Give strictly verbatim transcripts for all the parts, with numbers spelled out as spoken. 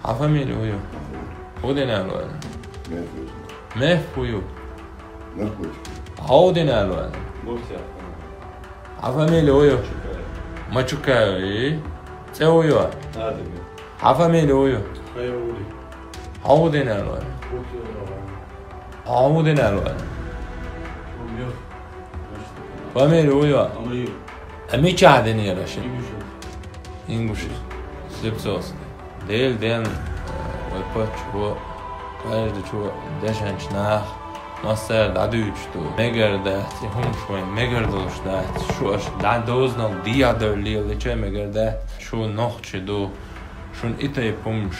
Хьа фамилия хӀу ю? ХӀу дина аьлла вайна? Мехь хӀу ю? Хьа хӀу дина аьлла вайна? Хьа фамилия хӀу ю? Мачукаев. ЦӀе хӀу ю? Хьа фамилия хӀу ю? Хьа хӀу дина аьлла вайна? Хьа хӀу дина аьлла вайна? Фамилия хӀу ю? А мичахь динера ши? Ингуши. Слепцовский. Дела денна, вай паччахьо, каждачо дешанчу наха массара дӀадуьйцуш ду. Мегар дац, и хӀумаш вайн мегар долуш дац, шу аша дӀадозанал дехьадевлла лелалича мегар дац, шу нохчий ду, шуна и тайпа хӀумаш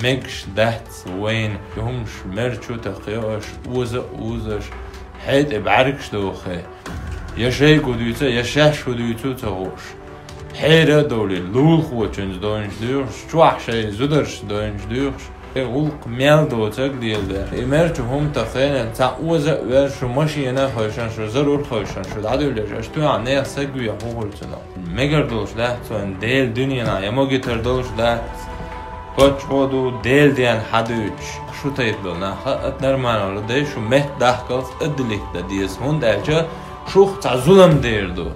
мегаш дац вайна, и хӀумаш мер чу тахкайо аша, оза а узаш, хье тӀе бӀаьргаш дохе. Я шайга хӀу дуьйцу, я шаьш хӀу дуьйцу ца хууш. Хьера а довлий, лулахочуьнца дойнаш доьхуш, чохь шайн зударшца дойнаш доьхуш, и гӀуллакх мел доцург леладеш. И мер чу хӀума тахкхенан цхьа оза а вер, шу машена а хевшина, шу зарур а хевшина, шу дӀадуьллуш, аша туьйхьа нехан саг вехаш хӀу хуьлу цунах. Мегар долуш дац вайн Делан дуьненахь, я магийтар долуш дац. Паччахьо ду, Делан денна хьадуьйцуш. Шу тайпа долу нах а, ат нормально ду, дай шу метта дахкалц а дилитта дан деза, хӀунда аьлча шух цхьа зулам дер ду.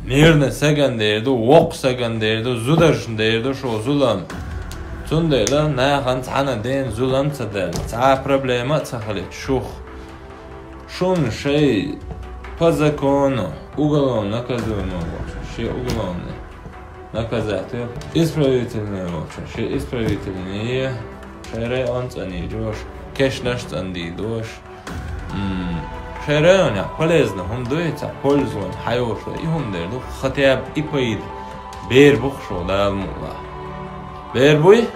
Мирна саган дер ду, воккха саган дер ду, зударшна дер ду шух зулам. Цундела нахана цхьана ден зулам ца делла, цхьа а проблема а ца хилийта шух. Шуна шай по закону уголовно наказуемо волчун, шен уголовный наказатель, исправительный волчун, шен исправительный, шай район цӀанийдош, кешнаш цӀандийдош. М, шай районехь полезно хӀума дуй, цхьа польза вайн хьайош вай, и хӀума дер ду, хотя бы и пайда бер бу-кх шух Дала мукъалахь. Бер буй?